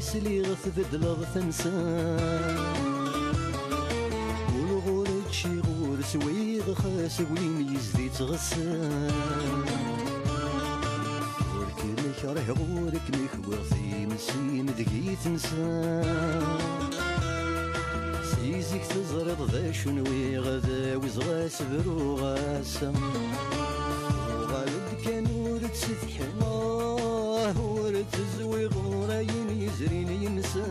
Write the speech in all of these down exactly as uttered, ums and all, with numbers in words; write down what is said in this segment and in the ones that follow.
Sliɣ tbeddleḍ tansa. Ur ɣur ččiɣ ur swiɣ, xas win yezdi ttɣessa. Ur kem-kriheɣ, ur kem-kwiɣ, times-im deg-i tensa. Si zik teẓriḍ d acu nwiɣ, d awizeɣ-as, bruɣ-as. Uɣal-d kan ur ttsetḥiɣ, ur ttezwiɣ ɣur ayen yezrin yemsa.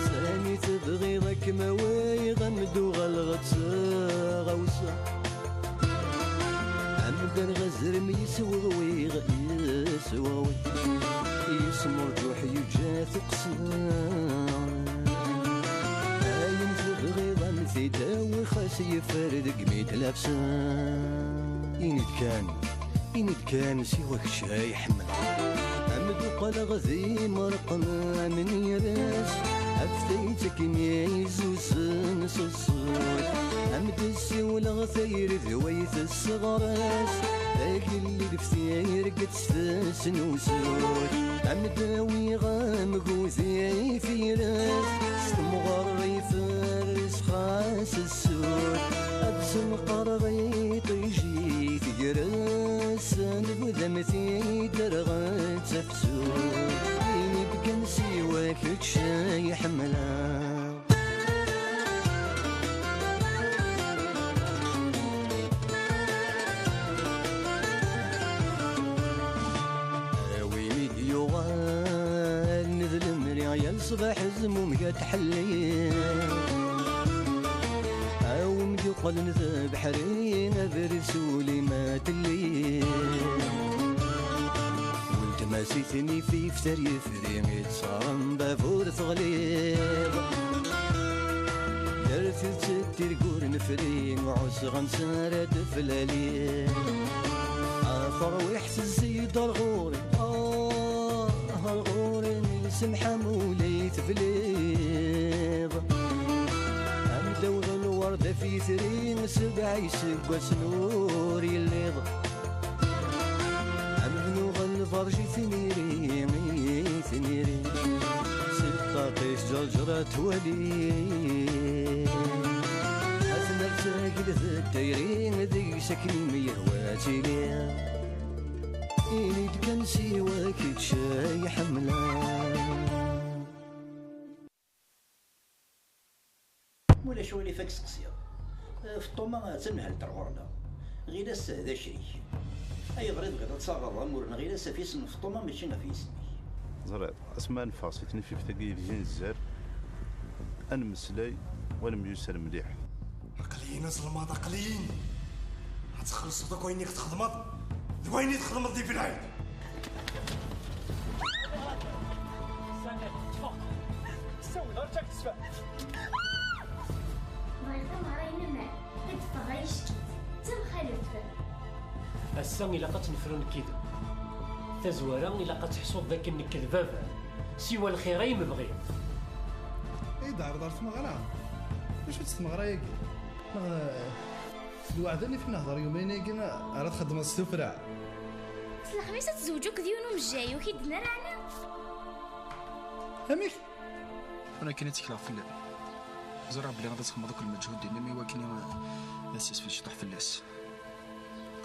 Sani tebɣiḍ ad kem-awiɣ, am d-uɣaleɣ d taɣawsa. Am d-rreɣ azrem yesweɣwiɣ, yesweɣwiɣ, yesmurǧuḥ yeǧǧa tuqqsa. Ayen tebɣiḍ am t-id-awi, xas yeffer deg mi d-lafsa. Ini-d kan, ini-d kan siwa kečč ay ḥemmleɣ. Am d-uqaleɣ d imreqqen am nniras, af tayet akken i zuzen s ṣṣut. Am d-ssiwleɣ tayri d way tesseɣres, agellid f tirget s tesnusut. Am d-awiɣ amgudi i tiras, s temɣer iferres xas ssut. Ad semqerreɣ iṭij-ik, ger-asen wudem, tidderɣelt tafsut. Ini-d kan siwa kečč ay ḥemmleɣ. A win i d-yuɣalen d lemri, yal ṣṣbeḥ zmumeg ad tḥelli. A win d-yuqlen d abeḥri, abrid s ul-im ad telli. Weltma-s i ten-ifif ter yefri, i tesɣerem bab ur teɣliḍ. Gar tidet d tirgul nefri, ɛusɣen s ara d-flali. A terwiḥt tezzi-d ar ɣur-i, ah, ar ɣur-i, semḥ am ul-i tebliḍ. Am d-awḍen lwerd af yitri, sebɛa iseggasen ur yelliḍ. Am d-nuɣal lberǧ i tniri, i tniri, si ṭṭaq-is ǧerǧer ad twali. Ad tnertagel d tayri, deg-s akken i m-yehwa ad tili. Ini-d kan siwa kečč ay ḥemmleɣ. Mulac aɣilif ad k-seqsiɣ. Eh, Feṭṭuma d tanhalt ar ɣur-neɣ. Ɣilas d acrik. Ayɣer i tebɣiḍ ad taɣeḍ amur n Ɣilas ɣef yisem n Feṭṭuma mačči ɣef yisem-ik? Ẓriɣ, asma ad neffeɣ si tnifift-agi ideg i nezzer, ad nemmeslay, u ad nemyusser mliḥ. Aql-in azelmaḍ, aql-in! Ad txellṣeḍ akk ayen i txedmeḍ d wayen i txedmeḍ di belɛid. Ssawed, ar ǧak tesfa. Bɣiɣ tameɣra-inem ad d-teffeɣ ɣer yicekkit. D tamxaleft. Ass-a ilaq ad tt-nefru nekk yid-m. Tazwara ilaq ad teḥsuḍ d akken nekk d baba-m. Siwa lxir ay mebɣiɣ. Ay d-ɛreḍ ɣer tmeɣra? D acu-tt tmeɣra-agi? Neɣ, eh, d lweɛda-nni f nehder yumayen-agi ara txeddmeḍ s tuffra? S lexmis ad tzewǧ akked yiwen umejjay, ur k-id-nni ara ɛni? Amek? Tura kan i ttekleɣ fell-am. Ẓriɣ belli ad txedmeḍ akk lmeǧhud-nnem i wakken i, ad sisfen ciṭuḥ fell-as.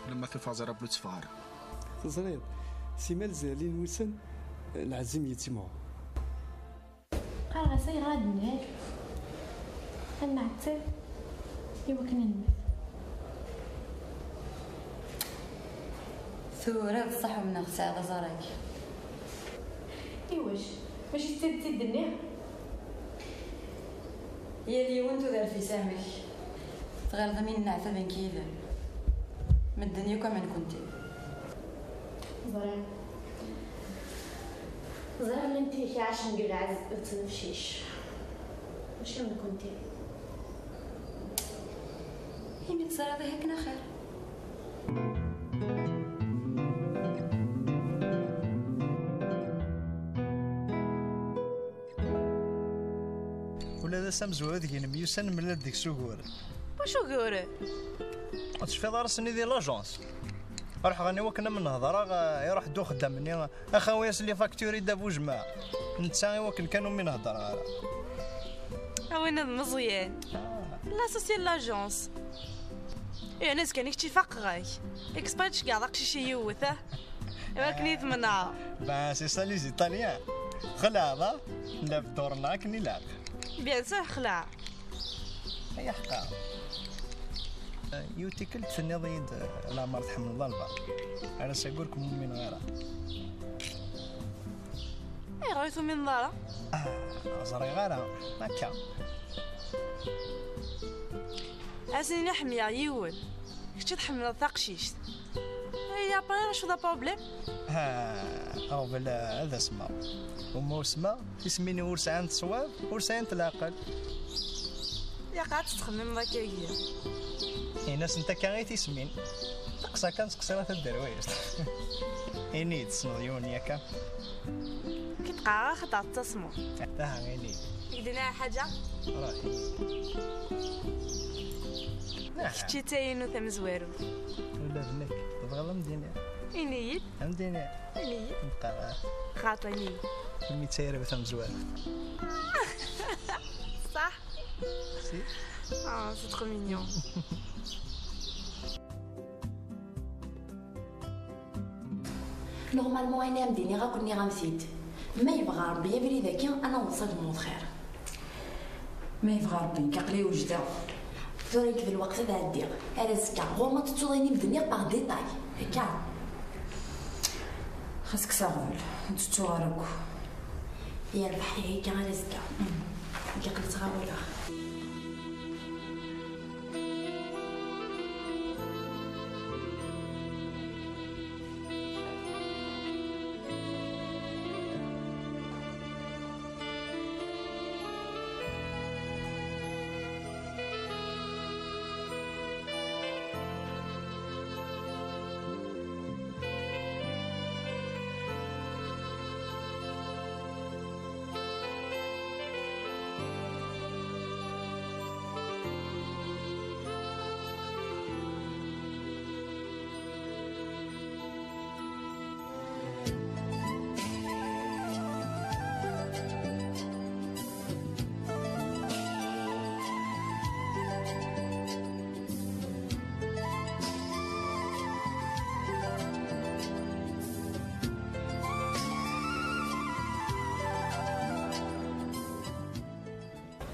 Lemma tufa ẓriɣ belli ur tteffeɣ ara. Teẓriḍ, simmal zerrin wussan, lɛezz-im yettimɣur. Qqareɣ-as ayɣer ad d-nehher, ad nɛeṭṭel i wakken ad nemmet. Tura d ṣṣeḥ umneɣ tesɛiḍ aẓar-agi. Iwac? Mačči d tidet i d-nniɣ? Yal yiwen tudert-is amek. Tɣileḍ am win nneɛtaben k yid-m. Medden yakk am nekkenti. Ẓriɣ. Ẓriɣ llant tid iɛacen deg lɛezz d ttnefcic. Mačči am nekkenti. Imi teẓriḍ ihi akken axir. Ula d ass amezwaru deg nemyussan, nemlal deg-s ugur. Wacu ugur? Ur tecfiḍ ara ass-nni di l'agence? Ruḥ ɣani wakken am nehḍer, ah, iruḥ-d uxeddam-nni, axawi-as les factures i Dda Bujma. Netta i wakken kan umi nehḍer ara. A winna d Meẓyan. L'associé de l'agence. Ihi, azekka-nni kečč ifaqeɣ-ak. Exprès d-tceggɛeḍ aqcic i yiwet, ah? Iwakken i tmenɛeḍ. Ben, c'est ça les Italiens. Txelɛeḍ, ah? La bedduren akken ilaq. Bien sûr, xelɛeɣ. Ay aḥeqqa. Yiwet tikkelt tenniḍ-iyi-d, eh, leɛmer tḥemmleḍ alba. Ar ass-agi ur kem-umineɣ ara. Ayɣer ur tumineḍ ara? Ah, ur ẓriɣ ara. Akka. Ad as-nini ḥemmleɣ yiwen. Kečč i tḥemmleḍ taqcict. Ay, après, acu d apṛublem? Ah, aɣbel, ah, ad asmeɣ. Uma usmeɣ, tismin-iw ur sɛint ṣṣwab, ur sɛint leɛqel. Ilaq ad tettxemmimeḍ akkagi. Ini-asent akka i tismin. Teqsa kan ttqeṣṣireɣ taderwict. Ini-d, tessneḍ yiwen yakan? Ki tqeɛɛeɣ axaṭer tettasmeḍ. Aha, ini-d. I k-d-nniɣ ḥaǧa? Ruḥ. Kečč i d tayinnu tamezwarut. Ula d nekk. Tebɣiḍ ad m-d-iniɣ? Ini-yi-d. Ad m-d-iniɣ? Ini-yi-d. Nqeɛɛeɣ. Xaṭi, ini-yi-d. Kemm i d tayra-w tamezwarut. Ṣṣeḥ. Si. Ah, c'est trop mignon. Normalement, ayen ara m-d-iniɣ akk nniɣ-am-t-id. Ma yebɣa Ṛebbi abrid-agi, ad naweḍ s agmuḍ xir. Ma yebɣa Ṛebbi, nekk aql-i wejdeɣ. Tura nekk d lweqt ad ɛeddiɣ. Ar azekka, ɣur-m ad tettuḍ ayen i m-d-nniɣ par détail. Akka. Xas kkes aɣbel, ur ttettuɣ ara akk. Yerbeḥ, ihi akka ar azekka. Nekk aql-i ttɣawaleɣ.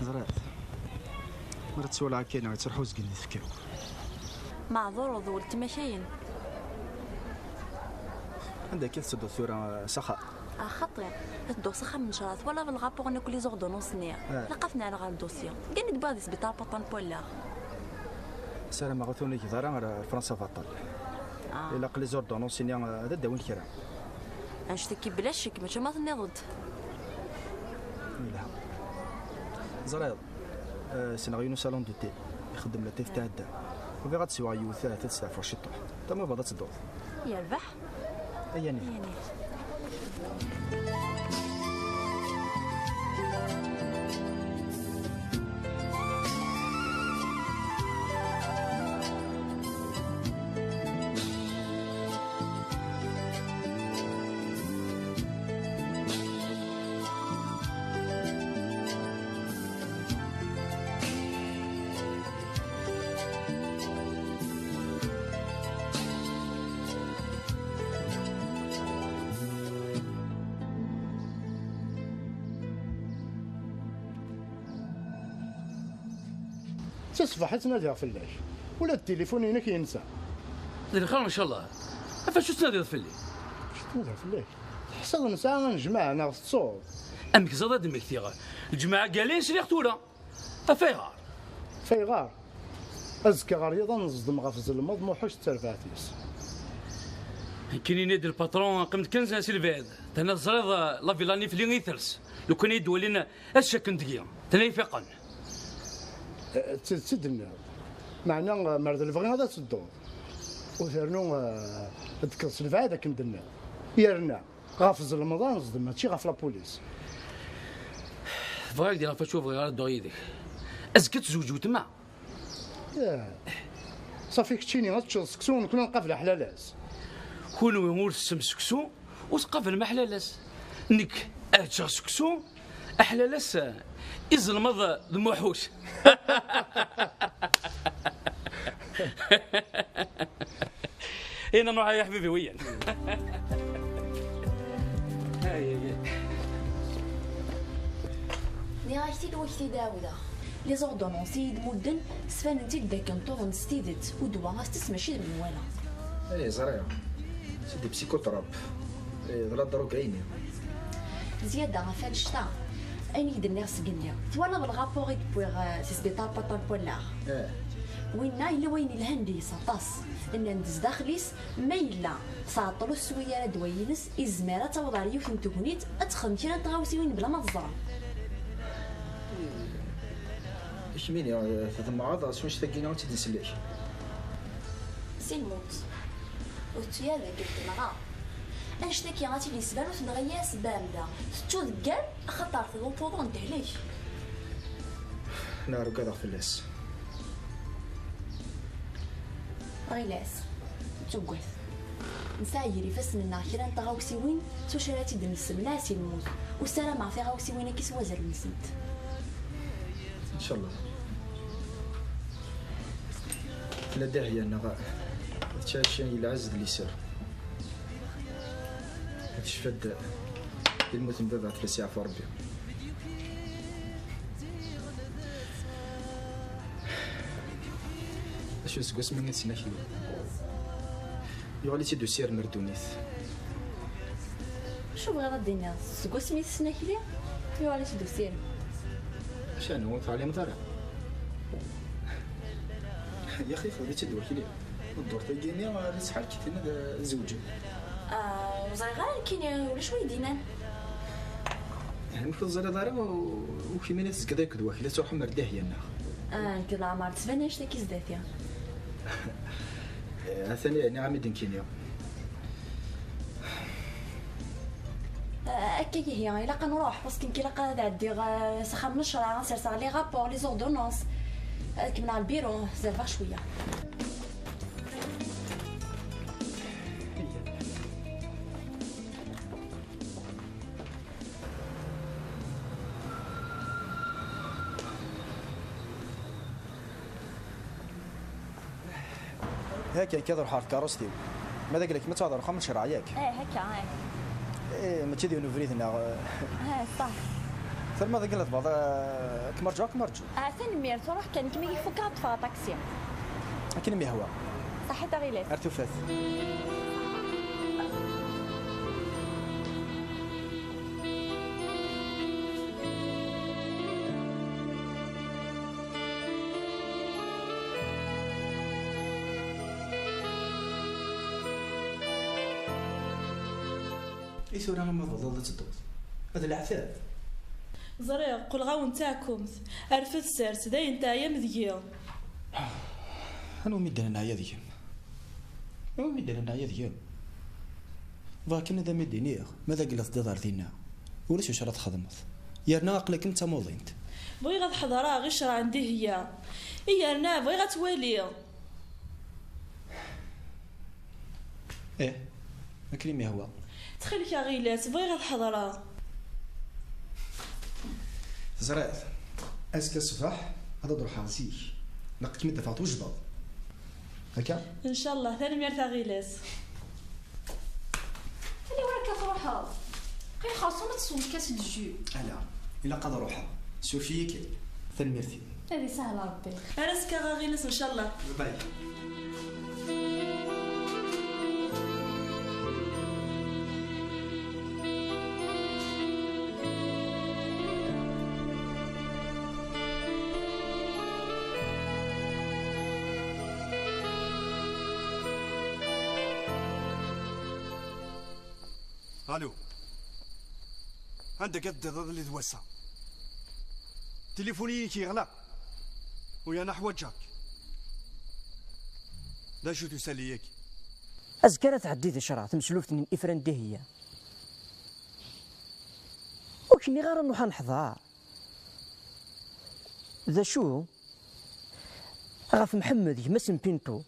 Ẓriɣ. Mi ara teswel akka, yettruḥu uzgen di tfekka-w. Meɛduṛ d weltma-k ayen. Anda akka tettedduḍ tura, s axxam? Ah, xaṭi. Ad dduɣ s axxam n ccṛeɛ. Twalaḍ le rapport-nni akk, les ordonnances-nni? Ah. Ilaq ad ten-rreɣ ɣer le dossier. Gani d-wwiɣ di sbiṭar Patan Paul. Ssarameɣ ur tunigeḍ ara ar Fransa baṭel. Ah. Ilaq les ordonnances-nni, ah, ad d-awin kra. Annect-agi bla ccek, mačči ma tenniḍ-d. Yelha. Ẓriɣ, eh, ssneɣ yiwen usalon de thé ixeddem la thé tɛedda. Bɣiɣ ad sweɣ yiwet, eh, ad testeɛfuḍ ciṭuḥ. Tama bɣiḍ ad tedduḍ? Yerbeḥ. Ay anit. Ay anit. Taṣebḥit ttnadiɣ fell-ak. Ula d tilifun-inek yensa. D lxir, ncallah. Ɣef acu tettnadiḍ fell-i? Acu tettnadiɣ fell-ak? Teḥṣiḍ nesɛa anejmaɛ neɣ tettuḍ? Amek ẓriɣ ad d-mmektiɣ? Lǧemɛa galin sliɣ tura. Af ayɣer? Af ayɣer? Azekka ɣer yiḍ ad neẓdem ɣef Zelmeḍ Muḥuc d terbaɛt-is. Akken ini-d lpatron, qqim-d kan si lbɛid. Tenna teẓriḍ, la villa-nni fell-i i ters. Lukan i yi-d-walin, ad cakken deg-i. Tenna ifaqen. Eh, d tidet i d-tenniḍ. Meɛna, eh, mer d lebɣi ad tedduḍ. U ternu, eh, ad d-tekkeḍ s lbɛid akken d-tenniḍ. Yerna, ɣef Zelmeḍ ad neẓdem, mačči ɣef la police. Bɣiɣ ad k-d-iniɣ ɣef wacu bɣiɣ ara dduɣ yid-k. Azekka ad tezweǧ weltma. Yah. Ṣafi keččini ad teččeḍ seksu, nekkni ad nqabel aḥlalas. Kunwi ur tessem seksu, ur tqablem aḥlalas. Nekk ad ččeɣ seksu, aḥlalas, izelmeḍ d Muḥuc. Ina nruḥ ya ḥbibi wiyan. Nniɣ-ak-t-id ur ak-t-id-ɛawdeɣ. Les ordonnances i yi-d-mudden sfanent-id dakken tuḍen s tidet, u ddwa-as-tt mačči d menwala. Ay, ẓriɣ. C'est des psychotropes. Eh, d la drogue, ayni. Zyada ɣef annect-a, ayen i k-d-nniɣ seg-nni, twalaḍ lrapur i d-wwiɣ eh, si sbiṭar Paṭal Pollard? Eh. Winna yella wayen ilhan deg-s aṭas. Nnan-d zdaxel-is, ma yella tɛeṭṭel ur teswi ara ddwa-ines, izmer ad taweḍ ɣer yiwet n tegnit ad texdem kra n tɣawsiwin bla ma teẓra. Kemmini, tḍemɛeḍ ɣef wanect-agi ad tt-id-nsellek? Si lmut. Ur tettu ara deg tenɣa. Annect-agi ad tt-id-yesban ur tenɣi ara s bamda. Tettu deg am, axaṭer tḍuṭuḍu n tehlek. Neɣ ugadeɣ fell-as. Ɣilas, d tuggat. Nesɛa gar ifassen-nneɣ kra n tɣawsiwin s wacu ara tt-id-nessemneɛ si lmut. U ssarameɣ tiɣawsiwin-agi s wazal-nsent. Ncallah. Tella Dihya-nneɣ tettɛici i lɛezz d liser. Tecfa-d i lmut n baba, ad t-yeɛfu Rebbi. Acu seg wasmi i tessen Akli? Yuɣal-itt-id usirem ar ddunit. Acu bɣiḍ ad d-tiniḍ? Seg wasmi i tessen Akli, yuɣal-itt-id usirem. Acanu, ur teɛlimeḍ ara? Yaxi, xdem-itt-id wakli. Ddurt-agi-nni, ad tt-ḥerkten ad zewǧen. Ah, ur ẓriɣ ara nekkini, ulac wa yi-d-yennan. Amek ur teẓriḍ ara, u-, ukmin i tezgiḍ akked wakli, ad truḥem ar Dihya-nneɣ? Ah, nekk d leɛmer d-tban annect-agi zdat-i. Atan ihi, nniɣ-am-id nekkini. Ah, akka ihi, ilaq ad nruḥ, parce que nekk ilaq ad ɛeddiɣ ah, s axxam n ccreɛ, ad serseɣ les rapports, les ordonnances, ad kemmleɣ lbiru, zerbeɣ cwiya. Haka, akka ad ruḥeɣ ɣer tkeṛṛust-iw. Ma d agla kemm ad taweḍ ar uxxam n ccreɛ, yak? Eh, haka, eh. Eh, mačči d yiwen ubrid-nneɣ. Eh, ṣṣeḥ. Terma d akken la tebɣeḍ, eh, ad kem-rǧuɣ, ad kem-rǧuɣ. Ah, tanemmirt, ruḥ kan, kem-i fukeɣ ad ṭṭfeɣ aṭaksi. Akken i m-yehwa. Ṣaḥit a Ɣilas. Ar tufat. I tura ama tebḍeḍ ad tedduḍ? D leɛtab. Ẓriɣ, qqleɣ-awen d taɛkumt. Rfed sers, dayen teɛyam deg-i. Anwa mi d-nnan neɛya deg-m? Anwa mi d-nnan neɛya deg-m? Bɣiɣ kan ad am-id-iniɣ, ma d agla teddiḍ ar dinna, ulac acu ara txedmeḍ. Yerna aql-ikem d tamuḍint. Bɣiɣ ad ḥeḍreɣ i ccreɛ n Dihya. I yerna bɣiɣ ad twaliɣ. Ih, akken i m-yehwa. Ttxil-k a Ɣilas, bɣiɣ ad ḥeḍreɣ. Teẓriḍ, azekka ṣṣbeḥ ad d-ruḥeɣ zik, neɣ ad kem-id-afeɣ twejdeḍ. Akka? Ncallah, tanemmirt a Ɣilas. Aniwer akka truḥeḍ? Qqim xerṣum ad tesweḍ lkas n jus. Ala, ilaq ad ruḥeɣ. Suref-iyi kan. Tanemmirt-im. Ad isahel Rebbi. Ar azekka a Ɣilas ncallah. Bye. Allô. Anda akka teddiḍ iḍelli d wass-a? Tilifun-ik yeɣleq. U yerna ḥwaǧeɣ-k. D acu-t usalli-agi? Azekka ara tɛeddi di ccreɛ tmeslubt-nni n Ifran Dihya. Ur k-nniɣ ara nruḥ ad neḥḍer. D acu? Ɣef Mḥemmed, gma-s n Pinto.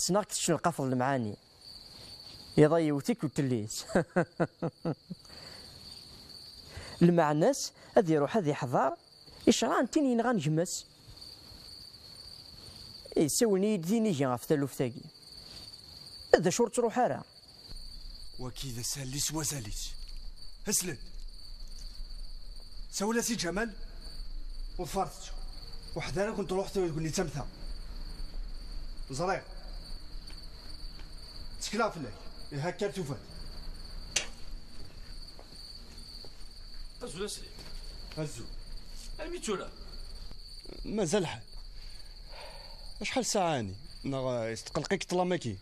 Ssneɣ-k teččen lqafeḍ lemɛani. Iḍ-a yewwet-ik utellis. Lmeɛna-s ad iruḥ ad iḥḍer i ccṛeɛ n tin yenɣan gma-s. Issawlen-iyi-d d inigi ɣef taluft-agi. D acu ur ttruḥ ara? Waki d asalli s wazal-is. Sel-d. Sawel-as i Ǧamal. Ḍfert-tt. Uḥder ad kent-truḥ tguni d tamta. Ẓriɣ. Ttekleɣ fell-ak. Ihi akka ar tufat. Azul a Slim. Azul. Armi d tura? Mazal lḥal. Acḥal ssaɛa-ani? Neɣ, eh, yesqelq-ik ṭṭlam-agi?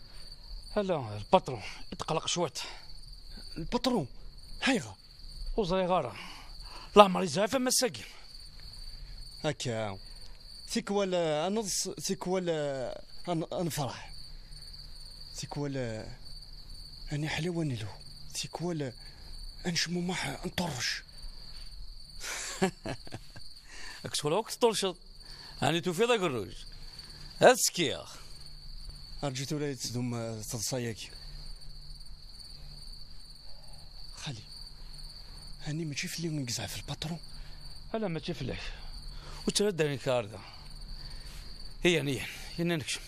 Ala, lpatron, itqelleq cwiṭ. Lpatron? Ayɣer? Ur ẓriɣ ara. Leɛmer yezɛef am ass-agi. Akka. Tikwal, eh, ad neḍs, tikwal, eh, ad n-, ad nefreḥ. Tikwal, eh, ad niḥla wa nlu. Tikwal, eh, ad necmumeḥ, eh, nṭerrec. Ad k-twalaɣ akk teṭṭurceḍ. Ɛni tufiḍ agerruj? Ad ttekkiɣ. Rǧu tura ad tdum, eh, teḍsa-yagi. Xali, ɛni mačči fell-i i yezɛef lpatron? Ala, mačči fell-ak. Ur ttara ddren-ik ɣer da. Iyan, iyan, yenna nekcem.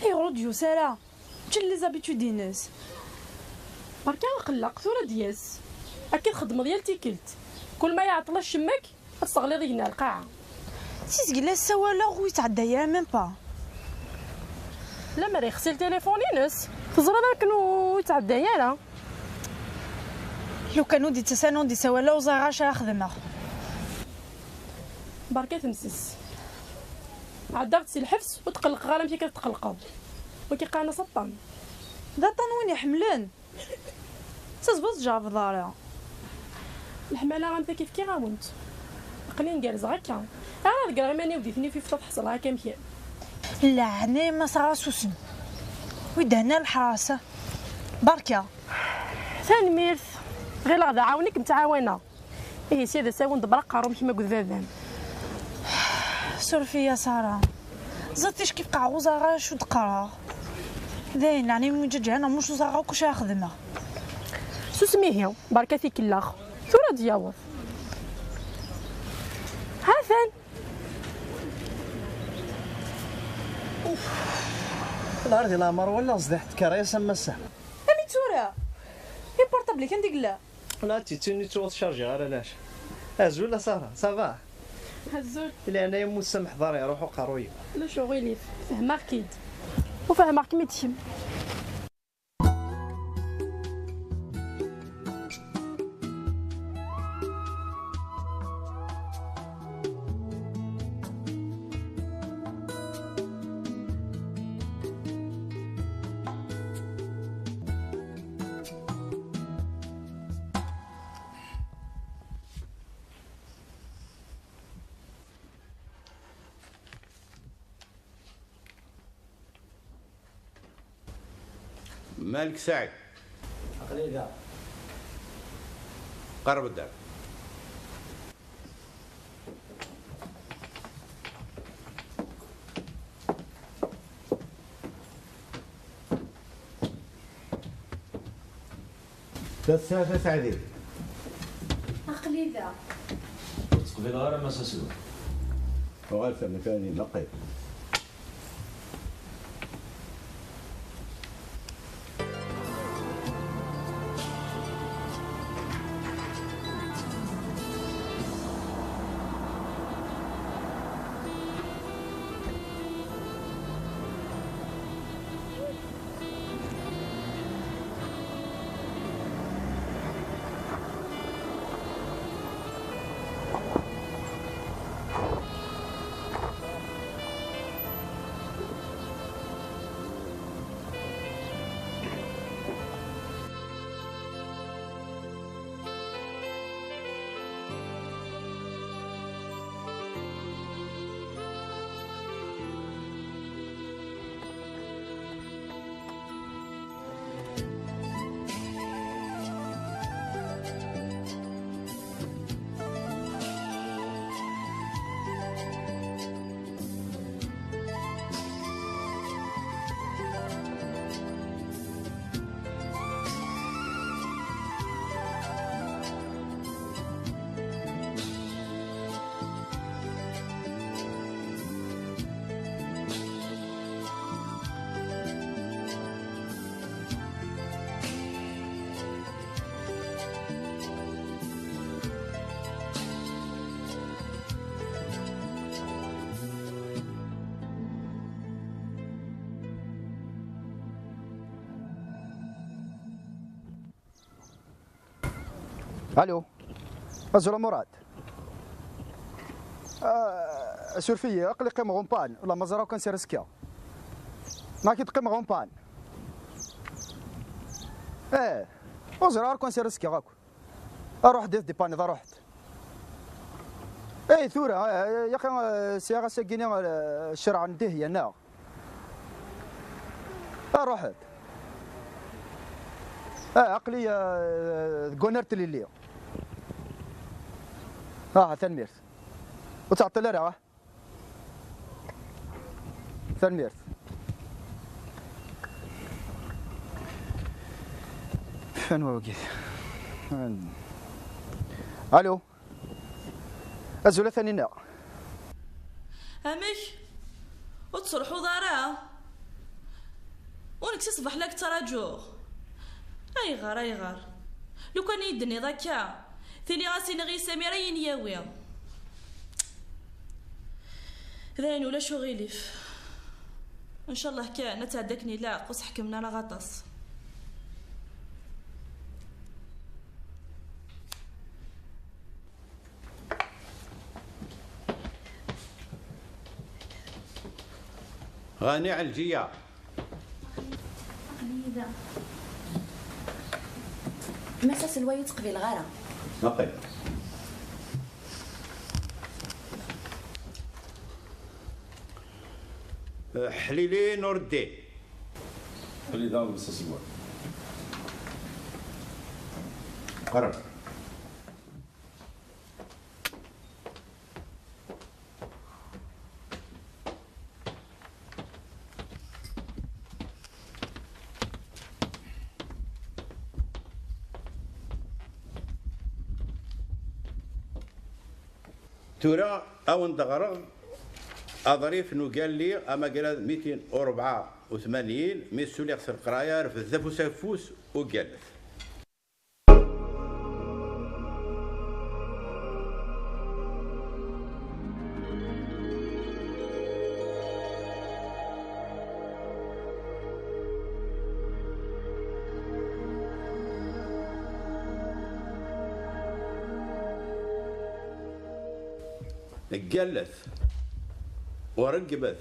Ayɣer ur d-yusi ara? Mačči les habitudes-ines. Berka aqelleq, tura ad d-yas. Akka txeddmeḍ yal tikkelt. Kul ma iɛeṭṭel acemmek, ad tesseɣliḍ igenni ar lqaɛa. Si zgel-a ssawaleɣ, ur yettɛedday ara même pas. Lemmer yexsi ltilifun-ines, teẓriḍ akken ur yettɛedday ara. Lukan ur d-yettas ara, ur d-yessawal ara, ur ẓriɣ ara acu ara xedmeɣ. Berka temses. Ɛeddaɣ-d si lḥebs, ur tqellqeɣ ara amek akka tetqellqeḍ. Wagi qqaren-as aṭṭan. D aṭṭan win iḥemmlen. Sasbeɣ ur tjerrbeḍ ara. Leḥmala am taki fkiɣ-awen-tt. Aql-i gerrzeɣ akka. Ara ḍeggreɣ iman-iw di tnifift ad ḥṣleɣ akka amek. Leɛnaya ma s ara susem. Wi d-hna leḥrasa. Berka. Tanemmirt. Ɣileɣ d aɛawen i kem-ttɛawaneɣ. Ihi sya d asawen d-breq ɣer umekma akked baba-m. Suref-iyi a Sara. Ẓid ticki fqeɛ ur ẓriɣ ara acu d-qqareɣ. Dayen, ɛni mi ǧaǧa neɣ muc ur ẓriɣ akk acu ara xedmeɣ. Susem ihi, berka tikellax. Tura ad d-yaweḍ. Ha-t-an! Uf. Lɛar di leɛmer walaɣ zdiḥ tkerra-yas am massa. Ami d tura! Iportabli kan d-igla. La, d tittini ttuɣ tcarjiɣ ara lac. Azul a Sara, ça va? Azul. Leɛnaya-m ur tsamḥeḍ ara iruḥ uqerruy-iw. Ulac uɣilif, fehmeɣ-k-id. U fehmeɣ-kem-id kemm. Malik Saɛid. Aql-i da. Qerreb-d ar. Tassaɛt a Saɛdi. Aql-i da. Ur ttqbileɣ ara Mass Aslu. Uɣal fernek-awen-in, qqim. Allô. Azul a Murad. Ah, suref-iyi, aql-i qqimeɣ en panne. Wala ma ẓriɣ kan si riskiɣ. Neɣ ki d-qqimeɣ en panne. Eh, ur ẓriɣ ara kan si riskiɣ akk. Aruḥ-d, i tdipaniḍ, aruḥ-d. Ey, tura, eh, eh, yaqi, eh, sɛiɣ ass-agi-ni, eh, ccreɛ n Dihya, neɣ? Aruḥ-d. Eh, aql-i, eh, deg wannar tlelli. Ah, tanemmirt. Ur ttɛeṭṭil ara, ah. Tanemmirt. Anwa wagi? Allô. Azul a Taninna. Amek? Ur tettruḥuḍ ara? Ur nekk si ṣṣbeḥ la k-ttṛaǧuɣ. Ayɣer, ayɣer? Lukan i yi-d-tenniḍ akka, tili ɣas iniɣ i Samir ad yi-yawi. Dayen ulac uɣilif. Ncallah kan ad tɛeddi akken ilaq, ur s-ḥekmen ara aṭas. Ɣani Ɛelǧiya. Aql-iyi da. Mass aselway ur ttqbileɣ ara. Aql. Ḥlili Nureddin. Aql-i da, Mass aselway. Qreb. Tura, a wen-d-ɣreɣ aḍrif n ugalli amagrad mitin u rebɛa u tmanyin, mi ssuliɣ s leqraya, refdet afus afus, ugallet. Ggallet, u reggmet,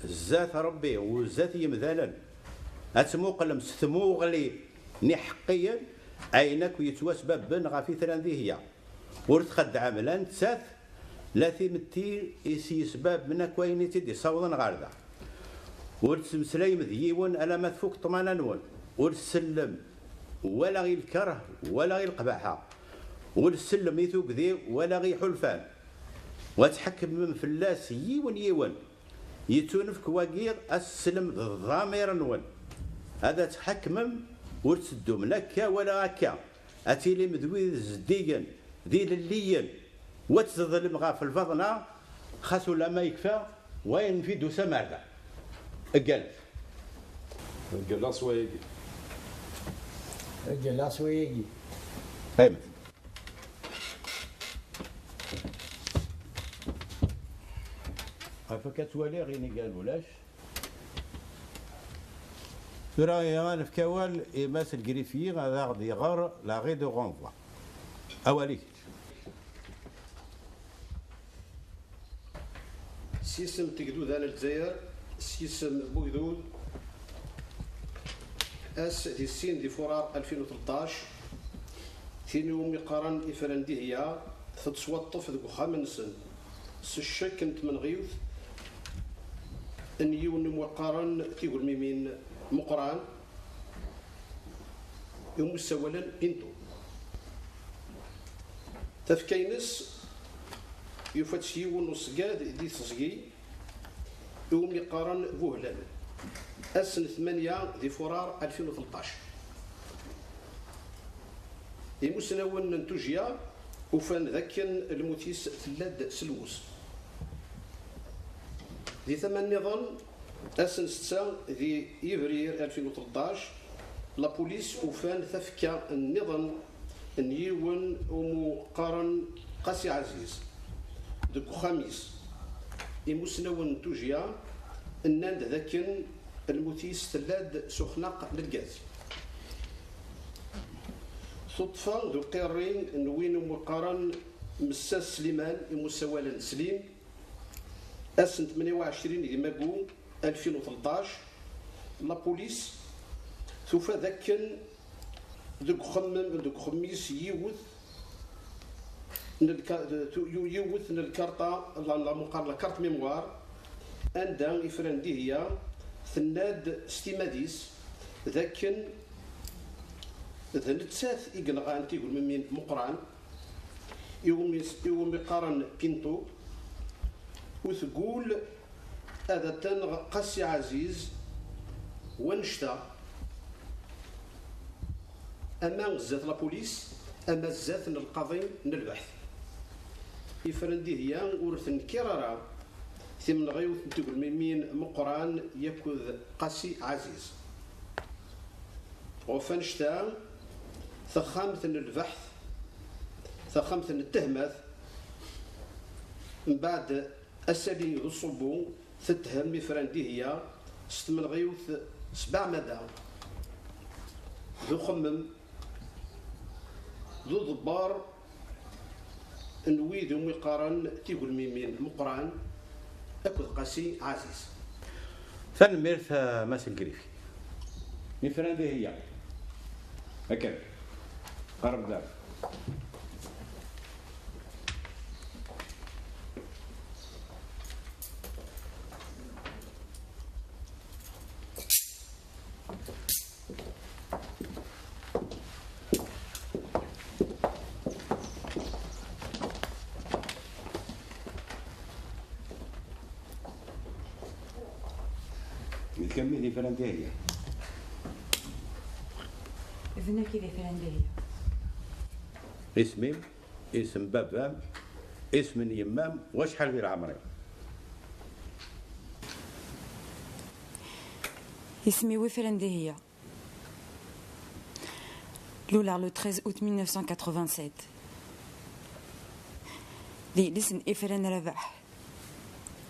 zdat Rebbi u zdat yemdanen, ad tmuqlem s tmuɣli n iḥeqqiyen ayen akk yettwasbabben ɣef itran Dihya. Ur txeddɛem la nettat, la timetti i s-yesbabben akk ayen i tt-id-issawḍen ɣer da. Ur tettmeslayem d yiwen alamma tfuk ṭṭmana-nwen. Ur tsellem wala i lkerh, wala i leqbaḥa. Ur tsellem i tugdi, wala i iḥulfan. Wa tḥekmem fell-as yiwen yiwen. Yettunefk wagi ad teslem d ḍamir-nwen. Ad tḥekmem, ur teddum la akka wala akka. Ad tilim d wid zeddigen, d ilelliyen. Wa teẓḍlem ɣef lbaḍna, xas ulamma yekfa wayen fi d-tusam ar da. Ggallet. Ggalleɣ s wayagi. Ggalleɣ s wayagi. Qqimet. Ɣef akka ttwaliɣ inigan ulac. Tura ihi ad nefk awal i Mass Lgrifiyi ad aɣ-d-iɣer l'arrêt de renvoi. Awal-ik. S yisem n tegduda n Lezzayer, s yisem n ugdud, ass di sin di furar alfin u tleṭṭac, tin iwumi qqaren Ifran Dihya, tettwaṭṭef deg uxxam-nsen s ccek n tmenɣiwt n yiwen n umwaqqaren tigelmimin meqqran, iwumi ssawalen Pinto. Tafekka-ines yufa-tt yiwen n uṣeggad di teẓgi iwumi qqaren Buhlan, ass n tmanya di furar alfin u tleṭṭac. Imusnawen n tujya ufan d akken lmut-is tella-d s lmus. Di tama nniḍen, ass n setta di yebrir alfin u tleṭṭac, lapulis ufan tafekka nniḍen n yiwen umu qqaren Qasi Ɛaziz deg uxxam-is. Imusnawen n tujya nnan-d d akken lmut-is tella-d s uxnaq n lgaz. Tuṭṭfa d uqirri n win umi qqaren Messas Sliman, i musawalen Slim, ass n tmenya u ɛecrin di Magu alfin u tleṭṭac, la police tufa d akken deg uxemmem, deg uxemmem-is yiwet n lka-, tu-, yiwet n lkarṭa, la, la muqar la carte mémoire, anda ifran Dihya tenna-d s timad-is d akken d nettat i yenɣan tigulmimin meqqran, iwumi, iwumi qqaren Pinto, u tgul ad tenɣ Qasi Ɛaziz wannect-a, ama zdat la police, ama zdat n lqaḍi n lbeḥt. Ifran Dihya ur tenkir ara timenɣiwt n tigulmimin meqqran yakk d Qasi Ɛaziz. Ɣef wannect-a, taxxamt n lbeḥt, taxxamt n ttehmat, mbeɛd asali d uṣubbu, tethem ifran Dihya s tmenɣiwt s beɛmada, d uxemmem, d uḍebber n wid umi qqaren tigulmimin meqqran akked Qasi Ɛaziz. Tanemmirt a Mass Lgrifi. Ifran Dihya. Akken. Qerreb-d. D kemmi i d ifran Dihya? D nekk i d ifran Dihya. Isem-im, isem baba-m, isem n yemma-m, wacḥal di leɛmer-im? Isem-iw Ifran Dihya. Luleɣ le treize août mille neuf cent quatre-vingt-sept. D yelli-s n Ifran Rabaḥ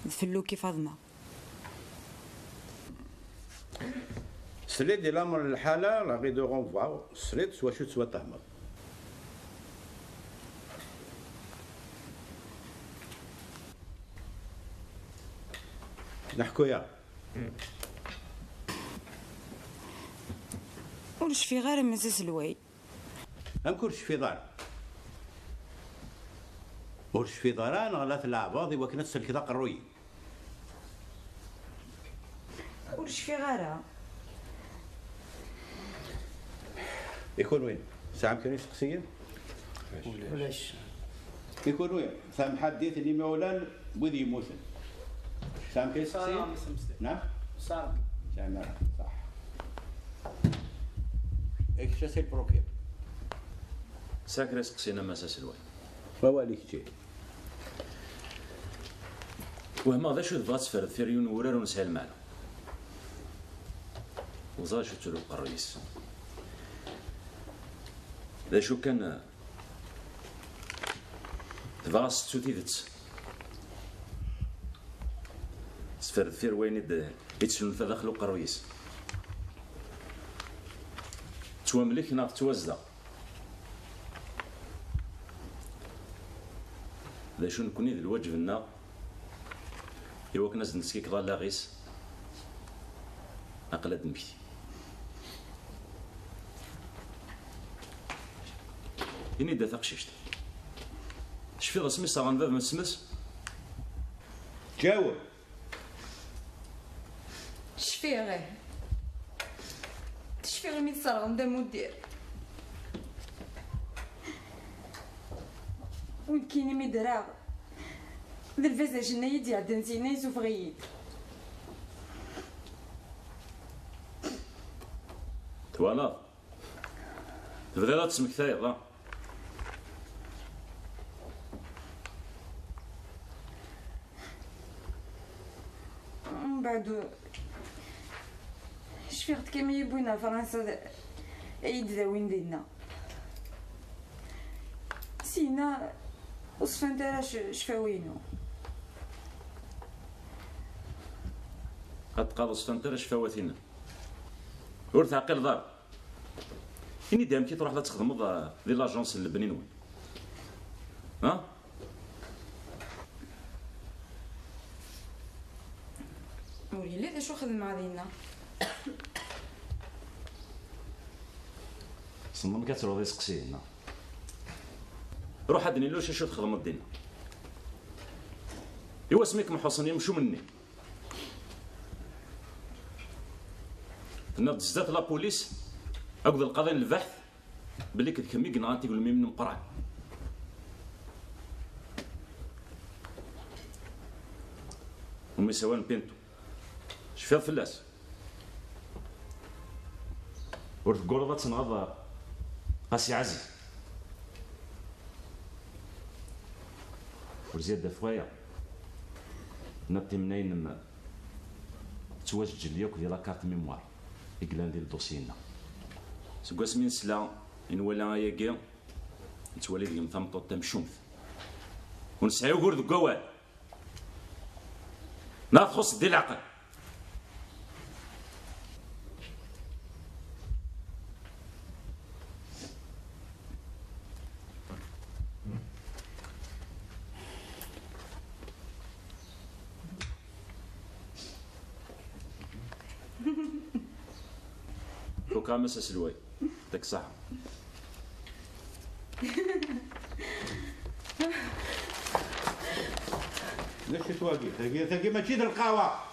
d Felluki Faḍma. Tesliḍ i lamer n lḥala, la règle de renvoi, tesliḍ s wacu tettwattehmeḍ. Neḥku-yaɣ. Ur cfiɣ ara, Mass Aselway. Amek ur tecfiḍ ara? Ur tecfiḍ ara neɣ la tleɛbeḍ i wakken ad tselkeḍ aqerruy-im? Ur cfiɣ ara. I kunwi, tesɛam kra n isteqsiyen? Ulac. I kunwi, tamḥaddit n imawlan n wid yemmuten. Tesɛam kra n isteqsiyen? Tesɛam kra n isteqsiyen? Naam? Tesɛam. Tesɛam ara, ṣaḥ. I kečč a Si Lbruki? Tesɛa kra n isteqsiyen a Mass Aselway? Wawal i kečči. Wehmeɣ d acu tebɣa ad teffer deffir yiwen n wurar ur nesɛi lmeɛna. Ur ẓriɣ acu yettru uqerruy-is. D acu kan, tebɣa ad s-tettu tidet. Teffer deffir wayen i d-, i d-tesnulfa daxel uqerruy-is. Tettwamlek neɣ tettwazdeɣ? D acu nekkni d lwaǧeb-nneɣ i wakken ad s-d-neskikkeḍ allaɣ-is? Aql-ad d-nmekti. Ini-d a taqcict. Tecfiḍ asmi sserɣen baba-m ssems? Ǧaweb! Cfiɣ, ih. Cfiɣ imi tesserɣem-d amuddir. U nekkini mi ddreɣ, d lbazaj-nni i d-iɛeddan syin-a yessufeɣ-iyi-d. Twalaḍ? Tebɣiḍ ad tesmektayeḍ, a? Mbeɛd, cfiɣ-d kan mi yi-wwin ɣer Fransa d, ad yi-d-dawin dinna. Syin-a ur ṣfant ara c-, ccfawa-inu. Ad tqaḍ ur ṣfant ara ccfawat-inem. Ur teɛqileḍ ara. Ini-d amek i truḥeḍ ad txedmeḍ, eh, di l'agence n lebni-nwen? Ha? Ur yelli d acu xedmeɣ dinna. Tessneḍ amek ad truḍ iseqsiyen, neɣ? Ruḥ ad d-nini ulac acu txedmeḍ dinna. I wasmi i kem-ḥuṣṣen yimcumen-nni? Tenniḍ-d zdat la police akked lqaḍi n lbeḥt belli d kemm i yenɣan tigelmimin n Meqqran. Umi sawalen Pinto. Tecfiḍ fell-as? Ur teggureḍ ad tenɣeḍ Qasi Ɛaziz? Ur ziyad ɣef waya. Tenniḍ timnayin-nnem ttwajeǧǧel yakk di la carte mémoire i yellan di ldossier-nneɣ. Seg wasmi i nesla i nwala ayagi, nettwali deg-m tameṭṭut tamcumt. Ur nesɛi ugur deg wawal. Neɣ txuṣṣ di leɛqel. Fukeɣ a Mass aselway. Yɛṭik ṣṣeḥḥa. D acu-t wagi? Tagi, tagi mačči d lqawa.